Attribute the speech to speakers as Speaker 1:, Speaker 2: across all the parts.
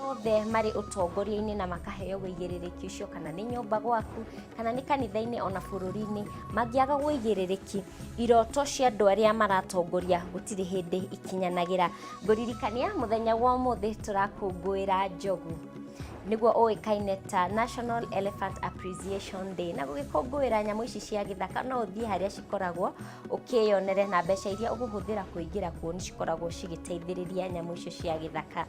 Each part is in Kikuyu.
Speaker 1: Othe marĩ ũtongoria-inĩ na makaheo wĩigĩrĩrĩki ũcio, kana nĩ nyũmba gwaku, kana nĩ kanitha-inĩ, ona bũrũri-inĩ, mangĩaga wĩigĩrĩrĩki, iroto cia andũ arĩa maratongoria gũtirĩ hĩndĩ ikinyanagĩra. Ngũririkania mũthenya wa ũmũthĩ tũrakũngũĩra njogu, nĩguo ũĩkaine ta National Elephant Appreciation Day, na gũgĩkũngũĩra nyamũ ici cia gĩthaka no ũthiĩ harĩa cikoragwo ũkĩyonere, na mbeca iria ũgũhũthĩra kũingĩra kuo nĩ cikoragwo cigĩteithĩrĩria nyamũ icio cia gĩthaka.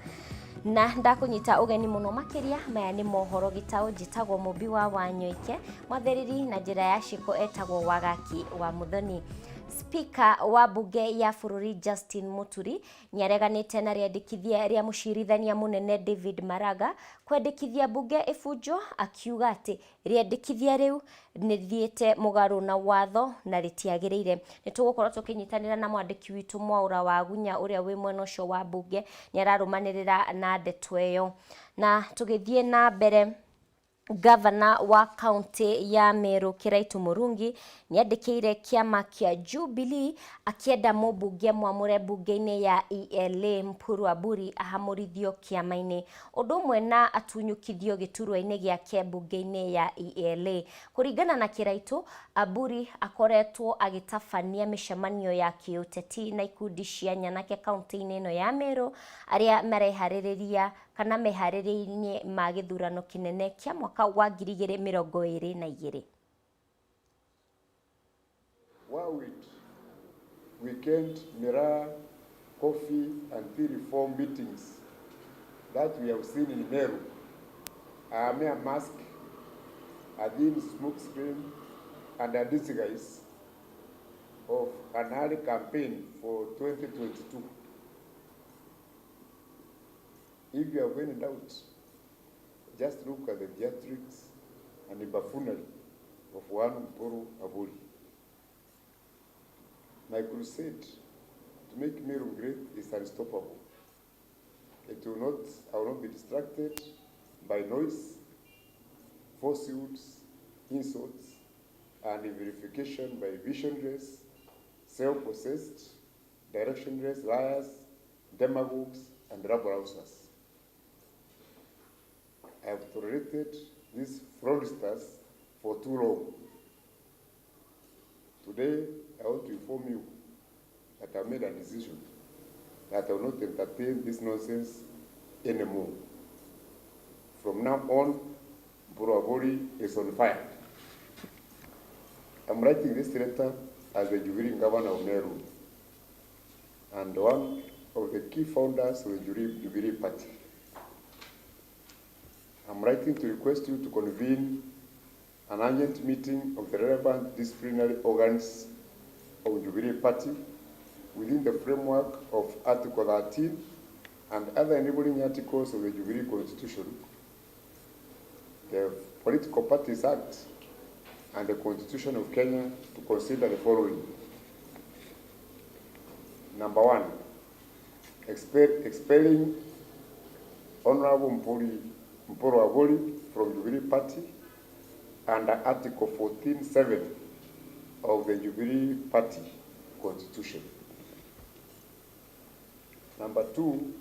Speaker 1: Na ndakũnyita ũgeni mũno makĩria, maya nĩ mohoro gĩtaũ. Njĩtagwo Mũmbi wa Wanyoike, mwathĩrĩri na njĩra ya ciĩko etagwo Wagaki wa Mũthoni. Spika wa mbunge ya bũrũri Justin Muturi nĩareganĩte na rĩandĩkithia rĩa mũcirithania mũnene David Maraga kwendekithia mbunge ĩbunjwo, akiuga atĩ rĩendekithia rĩu nĩrĩthiĩte mũgarũ na watho na rĩtiagĩrĩire. Nĩ tũgũkorwo tũkĩnyitanĩra na mwandĩki witũ Mwaũra wa Gunya ũrĩa wĩ mwena ũcio wa mbunge, nĩ ararũmanĩrĩra na ndeto ĩyo. Na tũgĩthiĩ na mbere, Gavana wa kaunti ya Meru Kiraitu Murungi nĩandĩkĩire kĩama kĩa Jubilee akĩenda mũmbunge mwamũre mbunge-inĩ ya EALA Mpuru Aburi ahamũrithio kĩama-inĩ, ũndũ ũmwe na atunyũkithio gĩturwa-inĩ gĩake mbunge-inĩ ya EALA. Kũringana na Kĩraitũ, Aburi akoretwo agĩtabania mĩcemanio ya kĩũteti na ikundi cia nyanake kaunti-inĩ ĩno ya Meru arĩa mareharĩrĩria kana meharĩrĩria-inĩ ma gĩthurano kĩnene kĩa mwaka wa 2022.
Speaker 2: Wawit weekend miraa, coffee and tea reform meetings that we have seen in Meru are a mere mask, a thin smoke screen, and a disguise of an early campaign for 2022. If you have any doubt, just look at the theatrics and the buffoonery of one Mpuru Aburi. My crusade to make Meru great is unstoppable. It will not, I will not be distracted by noise, falsehoods, insults, and verification by visionless, self-possessed, directionless liars, demagogues, and rabble-rousers. I have tolerated these fraudsters for too long. Today, I want to inform you that I made a decision that I will not entertain this nonsense anymore. From now on, Mpuru Aburi is on fire. I'm writing this letter as the Jubilee Governor of Meru and one of the key founders of the Jubilee Party. I'm writing to request you to convene an urgent meeting of the relevant disciplinary organs of Jubilee Party within the framework of Article 13 and other enabling articles of the Jubilee Constitution, the Political Parties Act, and the Constitution of Kenya to consider the following. Number one, expelling Honorable Mpuru Aburi from Jubilee Party under Article 14.7 of the Jubilee Party Constitution. Number two,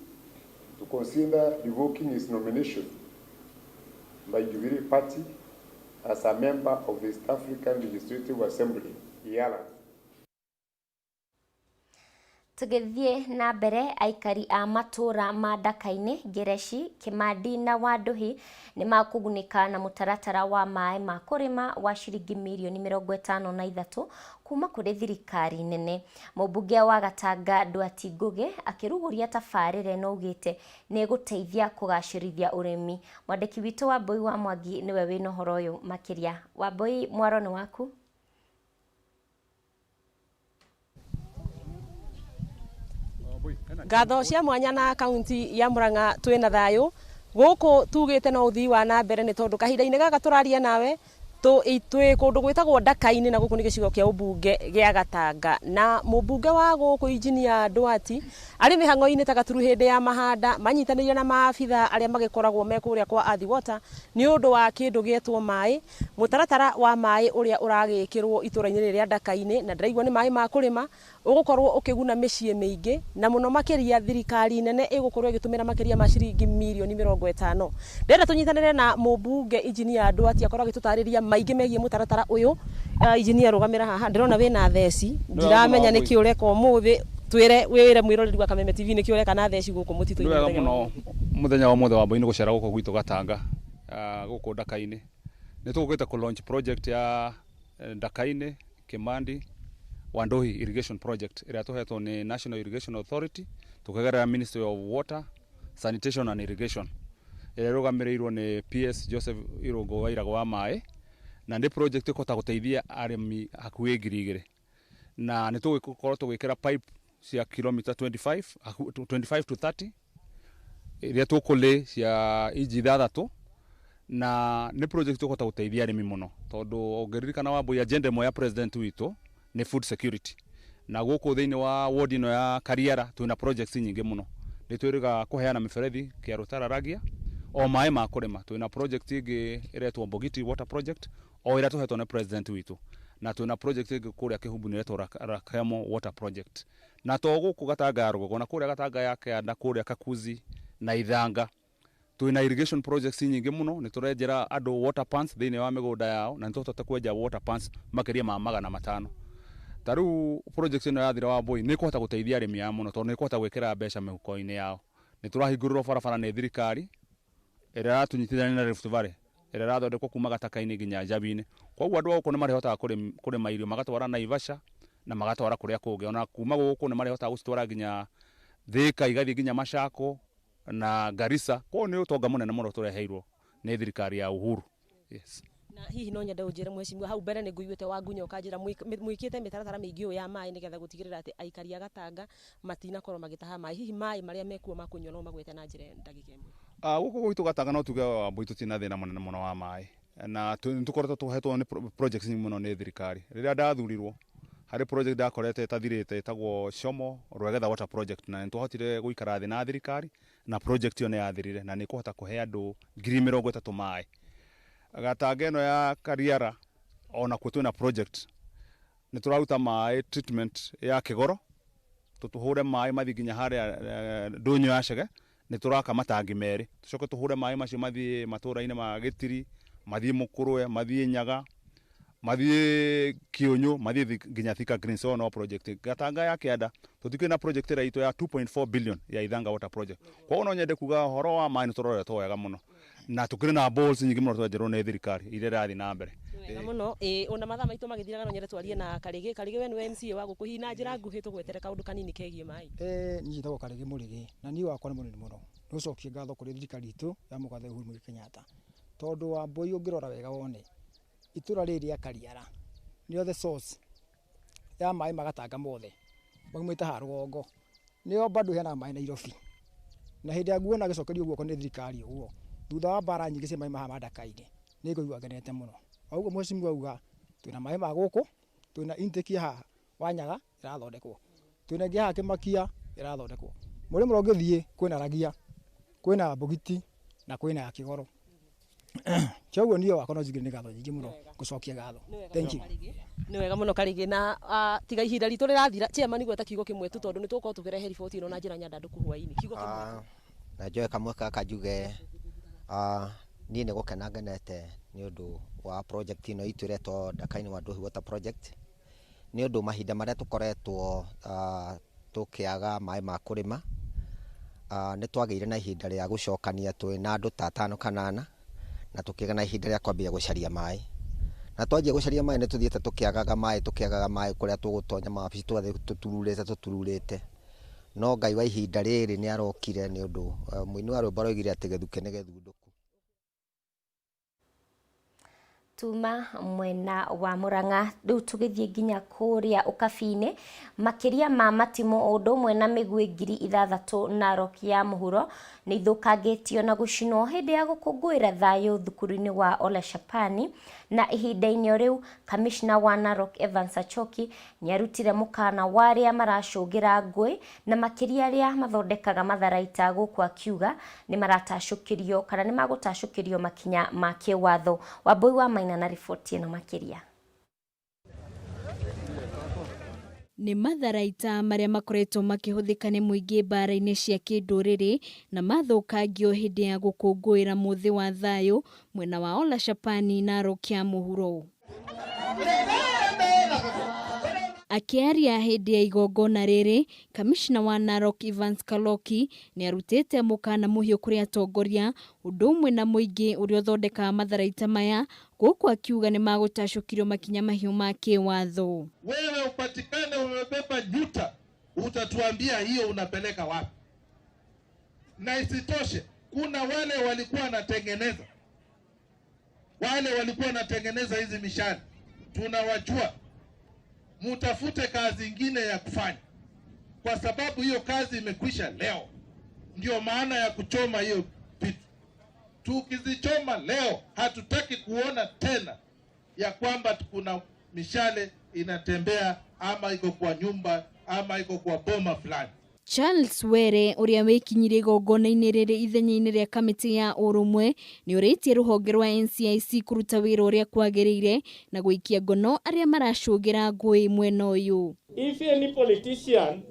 Speaker 2: to consider revoking his nomination by Jubilee Party as a member of the East African Legislative Assembly, EALA.
Speaker 1: Tũgĩthiĩ na mbere, aikari a matũũra ma Ndaka-inĩ, Ngereci, Kĩmandi na Wanduhi nĩ makũgunĩka na mũtaratara wa maĩ ma kũrĩma wa ciringi mirioni 53 kuma kũrĩ thirikari nene. Mũmbunge wa Gatanga Nduati Ngũgĩ akĩrugũria tabarĩra ĩno augĩte nĩ ĩgũteithia kũgacĩrithia ũrĩmi. Mwandĩki witũ Wambũi wa Mwangi nĩwe wĩna ũhoro ũyũ makĩria. Wambũi, mwaro nĩ waku.
Speaker 3: Ngatho cia mwanya na kaunti ya Murang'a twĩna thayũ gũkũ tugĩte no ũthii wa na mbere nĩ tondũ kahinda-inĩ gaka tũraria nawe Twĩ kũndũ gwĩtagwo Ndaka-inĩ na gũkũ nĩ gĩcigo kĩa ũmbunge gĩa Gatanga, na mũmbunge wa gũkũ Engineer Nduati arĩ mĩhang'o-inĩ ta gaturu hĩndĩ ya mahanda, manyitanĩire na maabitha arĩa magĩkoragwo me kũrĩa kwa Athi Water nĩ ũndũ wa kĩndũ gĩetwo maĩ, mũtaratara wa maĩ ũrĩa ũragĩkĩrwo itũra-inĩ rĩrĩ rĩa Ndaka-inĩ, na ndĩraigua nĩ maĩ ma kũrĩma ũgũkorwo ũkĩguna mĩciĩ mĩingĩ, na mũno makĩria thirikari nene ĩgũkorwo ĩgĩtũmĩra makĩria ma ciringi mirioni 50. Ndĩrenda tũnyitanĩre na mũmbunge Engineer Nduati akorwo agĩtũtarĩria maingĩ megiĩ mũtaratara ũyũ. Engineer, rũgamĩra haha, ndĩrona wĩna theci, ndiramenya nĩkĩ ũreka ũmũthĩ. Twĩre, wĩre mwĩroreri wa Kameme TV nĩkĩ ũreka na theci gũkũ mũtitũ-inĩ.
Speaker 4: Nĩ wega mũno mũthenya wa mũthĩ wa Mbui-inĩ gũcera gũkũ gwitũ Gatanga, gũkũ Ndaka-inĩ. Nĩ tũgũkĩte kũ launch project ya Ndaka-inĩ Kimandi Wandohi Irrigation Project ĩrĩa tũhetwo nĩ National Irrigation Authority tũkĩgerera Ministry of Water, Sanitation and Irrigation, ĩrĩa ĩrũgamĩrĩirwo nĩ PS Joseph Irũngũ wa Irago wa maĩ, na nĩ project ĩkũhota gũteithia arĩmi hakuhĩ 2000, na nĩ tũgũkorwo tũgĩkĩra pipe cia kilomita 25, 25 to 30, iria tũkũlĩ cia inji 6, na nĩ project ĩkũhota gũteithia arĩmi mũno, tondũ ũngĩririkana, Wambui, agenda ĩmwe ya president witũ nĩ food security, na gũkũ thĩinĩ wa ward ĩno ya Kariara twĩna projects nyingĩ mũno. Nĩ twĩrĩga kũheana mĩberethi kĩaro tararagia o maĩ ma kũrĩma. Twĩna project ĩngĩ ĩretwo Mbogiti Water Project, o ĩrĩa tũhetwo nĩ president witũ, na twĩna project ĩngĩ kũrĩa Kĩhumbu-inĩ ĩretwo Rakemo Water Project, na to gũkũ Gatanga ya rũgongo, na kũrĩa Gatanga ya kĩanda, kũrĩa Kakuzi na Ithanga twĩna irrigation projects nyingĩ mũno. Nĩ tũrenjera andũ water pans thĩinĩ wa mĩgũnda yao, na nĩ tũhotete kwenja water pans makĩria ma 500. Ta rĩu project ĩno yathira, Wambui, nĩ ĩkũhota gũteithia arĩmi aya mũno, tondũ nĩ ĩkũhota gwĩkĩra mbeca mĩhuko-inĩ yao. Nĩ tũrahingũrĩrwo barabara nĩ thirikari ĩrĩa ĩratũnyitithania na Rift Valley, ĩrĩa ĩrathondekwo kuma Gataka-inĩ nginya Njabi-inĩ. Koguo andũ a gũkũ nĩ marĩhotaga kũrĩma irio magatwara Naivasha na magatwara kũrĩa kũngĩ. Ona kuma gũkũ nĩ marĩhotaga gũcitwara nginya Thika, igathiĩ nginya Machakos na Garissa. Koguo nĩ ũtonga mũnene mũno tũreheirwo nĩ thirikari ya Uhuru, yes.
Speaker 3: Na hihi no nyende ũnjĩre, mheshimiwa, hau mbere nĩ ngũiguĩte wangunya ũkanjĩra mwĩkĩte mĩtaratara mĩingĩ ũũ ya maĩ nĩgetha gũtigĩrĩra atĩ aikari a Gatanga matinakorwo magĩtaha maĩ. Hihi maĩ marĩa mekuo ma kũnyua no magwete na njĩra ndagĩka 1?
Speaker 4: Gũkũ gwitũ Gatanga no tuge, Wambui, tũtirĩ na thĩna mũnene mũno wa maĩ, na nĩ tũkoretwo tũhetwo nĩ projects nyingĩ mũno nĩ thirikari. Rĩrĩa ndathurirwo, harĩ project ndakorete ĩtathirĩte ĩtagwo Shomo Rwegetha Water Project, na nĩ twahotire gũikara thĩ na thirikari na project ĩyo nĩ yathirire, na nĩ ĩkũhota kũhe andũ 30,000 maĩ. Gatanga ĩno ya Kariara onakuo twĩna project, nĩ tũraruta maĩ treatment ya Kĩgoro, tũtũhũre maĩ mathiĩ nginya harĩa ndũnyũ ya Chege. Nĩ tũraka matangi merĩ, tũcoke tũhũre maĩ macio mathiĩ matũra-inĩ ma Gĩtiri, mathiĩ Mũkũrwe, mathiĩ Nyaga, mathiĩ Kĩũnyũ, mathiĩ nginya Thika Greens. No project Gatanga ya kĩanda tũtikĩrĩ na project ĩrĩa itũ ya 2.4 billion ya Ithanga Water Project. Koguo no nyende kuga ũhoro wa maĩ nĩ tũroretwo wega mũno, na tũkĩrĩ na boreholes nyingĩ mũno twenjerwo nĩ thirikari iria ĩrathiĩ na mbere.
Speaker 3: Wega mũno. Ĩ ona mathaa maitũ magĩthiraga, no nyende twarie na Karĩgĩ. Karĩgĩ, we nĩwe MCA wa gũkũ. Hihi na njĩra nguhĩ tũgwetere kaũndũ kanini kegiĩ maĩ.
Speaker 5: Niĩ njĩtagwo Karĩgĩ Mũrĩgĩ, na niĩ wakwa nĩ mũnini mũno. Nĩ gũcokia ngatho kũrĩ thirikari itũ ya mũgathe Uhuru Muigai Kenyatta, tondũ Wambui, ũngĩrora wega wone itũra rĩrĩ rĩa Kariara nĩo the source ya maĩ ma Gatanga mothe maumĩte haha rũgongo, nĩo bado heanaga maĩ Nairobi. Na hĩndĩ ĩrĩa nguona gĩcokerio guoko nĩ thirikari ũguo thutha wa mbara nyingĩ cia maĩ maha ma Ndaka-inĩ, nĩ ngũigua ngenete mũno. O ũguo mheshimiwa auga, twĩna maĩ ma gũkũ, twĩna intake ya haha Wanyaga ĩrathondekwo, twĩna ĩngĩ haha Kĩmakia ĩrathondekwo, mũrĩmo ũrĩa ũngĩthiĩ kwĩna Ragia, kwĩna Mbũgiti na kwĩna ya Kĩgoro. Kĩoguo niĩ wakwa no njugire nĩ ngatho nyingĩ mũno, gũcokia ngatho. Thank you.
Speaker 3: Nĩ wega mũno, Karĩgĩ. Na tiga ihinda ritũ rĩrathira, chairman, gweta kiugo kĩmwe tu, tondũ nĩ tũgũkorwo tũkĩrehe riboti ĩno na njĩra nyandandũku hwaĩ-inĩ. Kiugo kĩmwe tu.
Speaker 6: Na njoe kamwe gaka njuge, niĩ nĩ gũkena ngenete nĩ ũndũ wa project ĩno itũ ĩretwo Ndakaini Wanduhi Water Project, nĩ ũndũ mahinda marĩa tũkoretwo tũkĩaga maĩ ma kũrĩma, nĩ twagĩire na ihinda rĩa gũcokania twĩ na andũ ta atano kana ana, na tũkĩgĩa na ihinda rĩa kwambia gũcaria maĩ. Na twanjia gũcaria maĩ, nĩ tũthiĩte tũkĩagaga maĩ, tũkĩagaga maĩ, kũrĩa tũgũtonya mawabici tũgathiĩ tũtururĩte tũtururĩte, no Ngai wa ihinda rĩrĩ nĩ arokire, nĩ ũndũ mũini wa rwĩmbo aroigire atĩ gĩthukĩ nĩ gĩthundũku.
Speaker 1: Tuma mwena wa Murang'a riu tugithie nginya kuria Ukabi-ini makiria ma matimu o undu umwe na migui 6,000 Narok ya muhuro ni ithukangitio na gucinwo hindi ya gukunguira thayu thukuru-ini wa Oleshapani. Na ihinda-ini o riu kamishna wa Narok Evans Achoki niarutire mukana wa aria maracungira ngui na makiria aria mathondekaga matharaita guku akiuga ni maratacũkĩrio kana ni magũtacũkĩrio makinya ma kĩwatho. Wambui wa Maina na riboti ĩno makĩria.
Speaker 7: Nĩ matharaita marĩa makoretwo makĩhũthĩka nĩ mũingĩ mbara-inĩ cia kĩndũrĩrĩ na mathũkangio hĩndĩ ya gũkũngũĩra mũthĩ wa thayũ mwena wa Olashapani Narok ya mũhuro. Akĩaria hĩndĩ ya igongona rĩrĩ, kamishna wa Narok Evans Kaloki nĩ arutĩte mũkana mũhiũ kũrĩ atongoria ũndũ ũmwe na mũingĩ ũrĩa ũthondekaga matharaita maya gũkũ akiuga nĩ magũtacũkĩrio makinya mahiũ ma kĩwatho.
Speaker 8: Wewe upatikane umebeba juta, utatuambia hiyo unapeleka wapi? Na isitoshe kuna wale walikuwa wanatengeneza, wale walikuwa wanatengeneza hizi mishale tunawajua. Mutafute kazi ingine ya kufanya, kwa sababu hiyo kazi imekwisha leo. Ndio maana ya kuchoma hiyo vitu. Tukizichoma leo, hatutaki kuona tena ya kwamba kuna mishale inatembea ama iko kwa nyumba ama iko kwa boma fulani.
Speaker 7: Charles Were ũrĩa wĩkinyirie igongona-inĩ rĩrĩ ithenya-inĩ rĩa kamĩtĩ ya ũrũmwe nĩ ũrĩtie rũhonge rwa NCIC kũruta wĩra ũrĩa kwagĩrĩire na gũikia ngono arĩa maracũngĩra ngũĩ mwena ũyũ.
Speaker 9: If any politician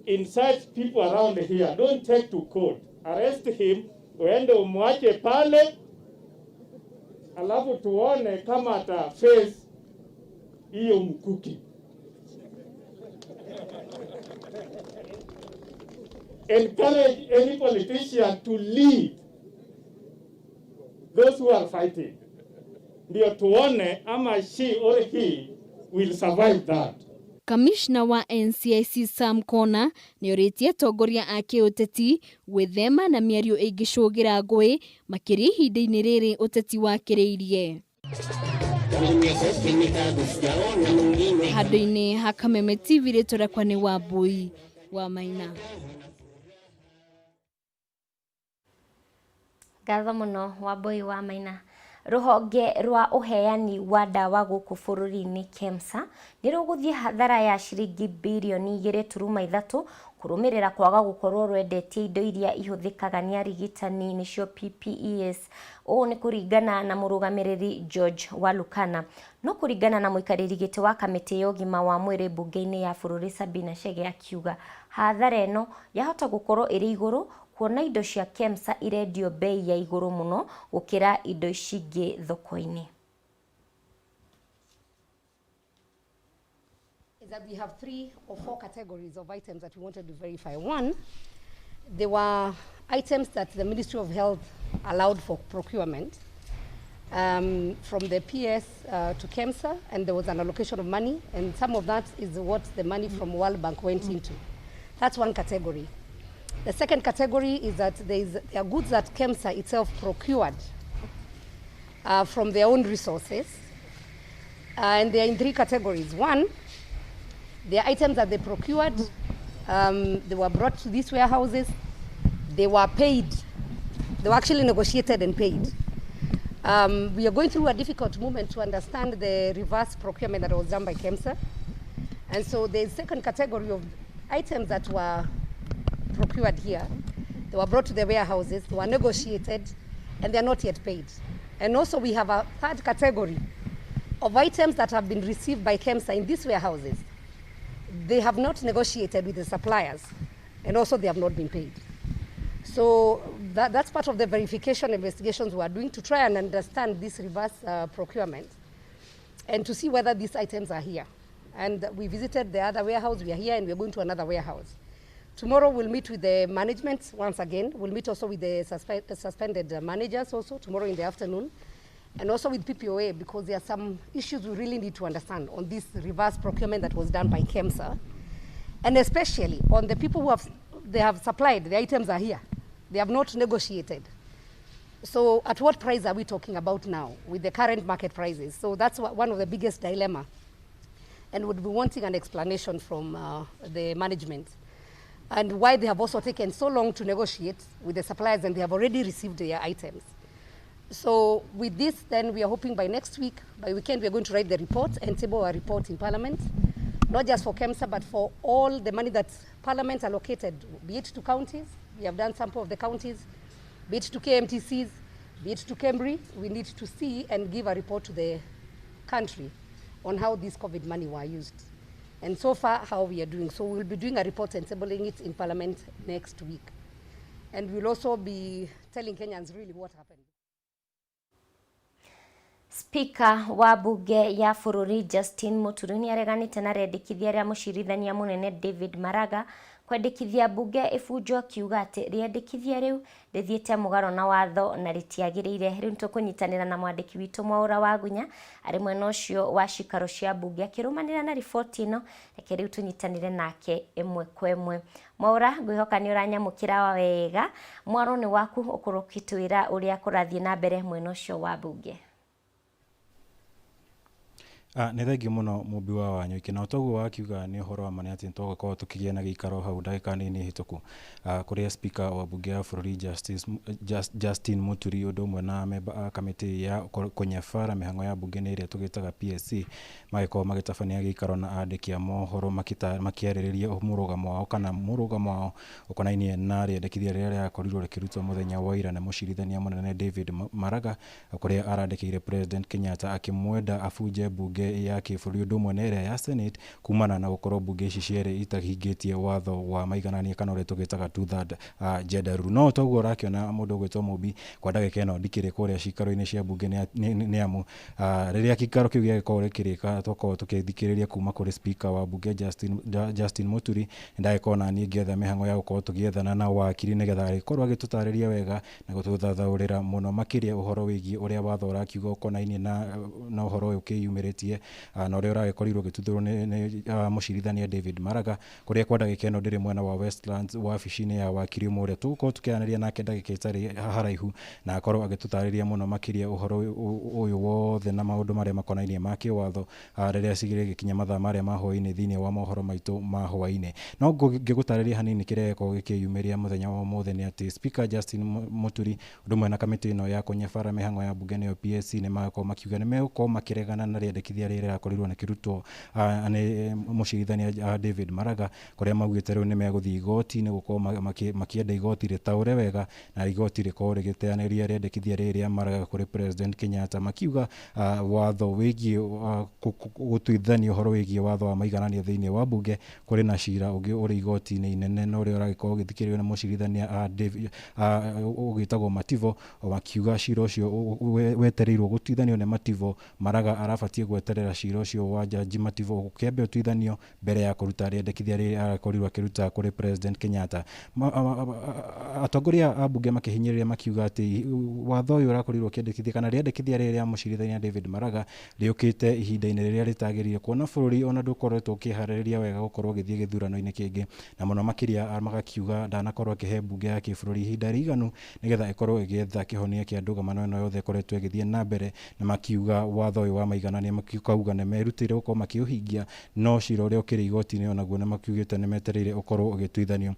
Speaker 9: incites people around here, don't take to court. Arrest him, uende umwache pale, alafu tuone kama ata face hiyo mkuki. Encourage any politician to lead those who are fighting. Ndio tuone ama she or he will survive that.
Speaker 7: Kamishna wa NCIC Sam Kona nĩ orĩtie atongoria a kĩũteti gwĩthema na mĩario ĩngĩcũngĩra ngũĩ makĩria ihinda-inĩ rĩrĩ ũteti wakĩrĩirie. Handũ-inĩ ha Kameme TV rĩtwa rĩakwa nĩ Wambui wa Maina.
Speaker 1: Ngatho mũno Wambui wa Maina. Rũhonge rwa ũheani wa ndawa gũkũ bũrũri-inĩ KEMSA nĩ rũgũthiĩ hathara ya ciringi birioni 2.3 kũrũmĩrĩra kwaga gũkorwo rwendetie indo iria ihũthĩkaga nĩ arigitani nĩcio PPEs. Ũũ nĩ kũringana na mũrũgamĩrĩri George Walukana. No kũringana na mũikarĩri gĩtĩ wa kamĩtĩ ya ũgima wa mwĩrĩ mbunge-inĩ ya bũrũri Sabina Chege akiuga hathara ĩno yahota gũkorwo ĩrĩ igũrũ kuona indo cia KEMSA irendio bei ya igũrũ mũno gũkĩra indo ici ingĩ thoko-inĩ.
Speaker 10: Is that we have 3 or 4 categories of items that we wanted to verify. One, there were items that the Ministry of Health allowed for procurement from the PS to KEMSA, and there was an allocation of money, and some of that is what the money from World Bank went into. That's one category. The second category is that there are goods that KEMSA itself procured from their own resources, and they are in 3 categories. One, the items that they procured, they were brought to these warehouses, they were paid, they were actually negotiated and paid. We are going through a difficult moment to understand the reverse procurement that was done by KEMSA. And so the second category of items that were procured here, they were brought to the warehouses, they were negotiated, and they are not yet paid. And also we have a third category of items that have been received by KEMSA in these warehouses. They have not negotiated with the suppliers, and also they have not been paid. So that's part of the verification investigations we are doing to try and understand this reverse procurement and to see whether these items are here. And we visited the other warehouse, we are here, and we are going to another warehouse. Tomorrow we'll meet with the management once again. We'll meet also with the suspended managers also tomorrow in the afternoon, and also with PPOA, because there are some issues we really need to understand on this reverse procurement that was done by KEMSA, and especially on the people who have supplied, the items are here. They have not negotiated. So at what price are we talking about now with the current market prices? So that's one of the biggest dilemma, and would be wanting an explanation from the management and why they have also taken so long to negotiate with the suppliers and they have already received their items. So with this, then we are hoping by next week, by weekend, we are going to write the report and table our report in Parliament, not just for KEMSA, but for all the money that Parliament allocated, be it to counties, we have done sample of the counties, be it to KMTCs, be it to KEMRI. We need to see and give a report to the country on how this COVID money were used. And so far, how we are doing. So we'll be doing a report and tabling it in Parliament next week. And we'll also be telling Kenyans really what happened.
Speaker 1: Speaker wa bunge ya bũrũri Justin Muturi nĩareganĩte na rĩendekithia rĩa mũcirithania mũnene David Maraga kwendekithia bunge ĩbunjwo, akiuga atĩ rĩendekithia rĩu rĩthiĩte mũgarũ na watho na rĩtiagĩrĩire. Rĩu nĩtũkũnyitanĩra na mwandĩki witũ Mwaũra Wagunya arĩ mwena ũcio wa cikaro cia bunge akĩrũmanĩra na riboti ĩno. Reke rĩu tũnyitanĩre nake ĩmwe kwa ĩmwe. Mwaũra, ngwĩhoka nĩ ũranyamũkĩra wega. Mwaro nĩ waku, ũkorwo ũgĩtwĩra ũrĩa kũrathiĩ na mbere mwena ũcio wa bunge.
Speaker 11: Nĩ thengiũ mũno mũmbi wa Wanyũiki, na toguo wakiuga nĩ ũhoro wa ma nĩ atĩ nĩtwagĩkorwo tũkĩgĩa na gĩikaro hau ndagĩka nini hĩtũku, kũrĩa speaker wa bunge ya bũrũri Justin Muturi ũndũ ũmwe na memba a kamĩtĩ ya kũnyabara mĩhang'o ya bunge nĩ ĩrĩa tũgĩtaga PSC magĩkorwo magĩtabania gĩikaro na andĩki a mohoro makĩarĩrĩria mũrũgamo wao kana mũrũgamo wao ũkonainie na rĩendekithia rĩrĩa rĩrakorirwo rĩkĩrutwo mũthenya wa ira nĩ mũcirithania mũnene David Maraga, kũrĩa arandĩkĩire President Kenyatta akĩmwenda abunje bunge ya kĩbũrũri ũndũ ũmwe na ĩrĩa ya Senate kumana na gũkorwo bunge ici cierĩ itahingĩtie watho wa maiganania kana ũrĩa tũgĩtaga two third gender rule. No toguo ũrakĩona mũndũ ũgwĩtwo Mũmbi, kwa ndagĩka ĩno ndikĩrĩ kũrĩa cikaro-inĩ cia bunge nĩ amu rĩrĩa gĩikaro kĩu gĩagĩkorwo gĩkĩrĩka twakorwo tũkĩthikĩrĩria kuma kũrĩ speaker wa bunge Justin Muturi, nĩndagĩkorwo na niĩ ngĩetha mĩhang'o ya gũkorwo tũgĩethana na wakiri nĩgetha agĩkorwo agĩtũtarĩria wega na gũtũthathaũrĩra mũno makĩria ũhoro wĩgiĩ ũrĩa watho ũrakiuga ũkonainie na ũhoro ũyũ ũkĩyumĩrĩtie na ũrĩa ũragĩkorirwo ũgĩtuthũrwo nĩ mũcirithania David Maraga, kũrĩa kwa ndagĩka ĩno ndĩrĩ mwena wa Westlands wabici-inĩ ya wakiri ũmwe ũrĩa tũgũkorwo tũkĩaranĩria nake ndagĩka ĩtarĩ haraihu na akorwo agĩtũtarĩria mũno makĩria ũhoro ũyũ wothe na maũndũ marĩa makonainie ma kĩwatho rĩrĩa cigĩkinya mathaa marĩa ma hwaĩ-inĩ thĩinĩ wa mohoro maitũ ma hwaĩ-inĩ. No ngĩgũtarĩria hanini kĩrĩa gĩkoragwo gĩkĩyumĩria mũthenya wa ũmũthĩ nĩ atĩ Speaker Justin Muturi ũndũ ũmwe na kamĩtĩ ĩno ya kũnyabara mĩhang'o ya bunge nĩyo PSC nĩ magĩkorwo makiuga nĩ megũkorwo makĩregana na rĩendekithia rĩrĩa rĩrakorirwo rĩkĩrutwo nĩ mũcirithania David Maraga, kũrĩa maugĩte rĩu nĩ megũthiĩ igoti-inĩ gũkorwo makĩenda igoti rĩtaũre wega na igoti rĩkorwo rĩgĩteanĩria rĩendekithia rĩrĩ rĩa Maraga kũrĩ President Kenyatta, makiuga watho wĩgiĩ gũtuithania ũhoro wĩgiĩ watho wa maiganania thĩinĩ wa bunge kũrĩ na cira ũngĩ ũrĩ igoti-inĩ inene na ũrĩa ũragĩkorwo ũgĩthikĩrĩrio nĩ mũcirithania ũgĩtagwo Mativo, makiuga cira ũcio wetereirwo gũtuithanio nĩ Mativo. Maraga arabatiĩ gweterera cira ũcio wa jaji Mativo ũkĩambe ũtuithanio mbere ya kũruta rĩendekithia rĩrĩa arakorirwo akĩruta kũrĩ President Kenyatta. Atongoria a bunge makĩhinyĩrĩria makiuga atĩ watho ũyũ ũrakorirwo ũkĩendekithia kana rĩendekithia rĩrĩa rĩa mũcirithania David Maraga rĩũkĩte ihinda-inĩ rĩrĩa rĩtagĩrĩire, kuona bũrũri ona ndũkoretwo ũkĩharĩrĩria wega gũkorwo ũgĩthiĩ gĩthurano-inĩ kĩngĩ, na mũno makĩria magakiuga ndanakorwo akĩhe bunge ya kĩbũrũri ihinda rĩiganu nĩgetha ĩkorwo ĩgĩetha kĩhonia kĩa ndũgamano ĩno yothe ĩkoretwo ĩgĩthiĩ na mbere, na makiuga watho ũyũ wa maiganania makauga nĩ merutĩire gũkorwo makĩũhingia, no cira ũrĩa ũkĩrĩ igoti-inĩ onaguo nĩ makiugĩte nĩ metereire ũkorwo ũgĩtuithanio.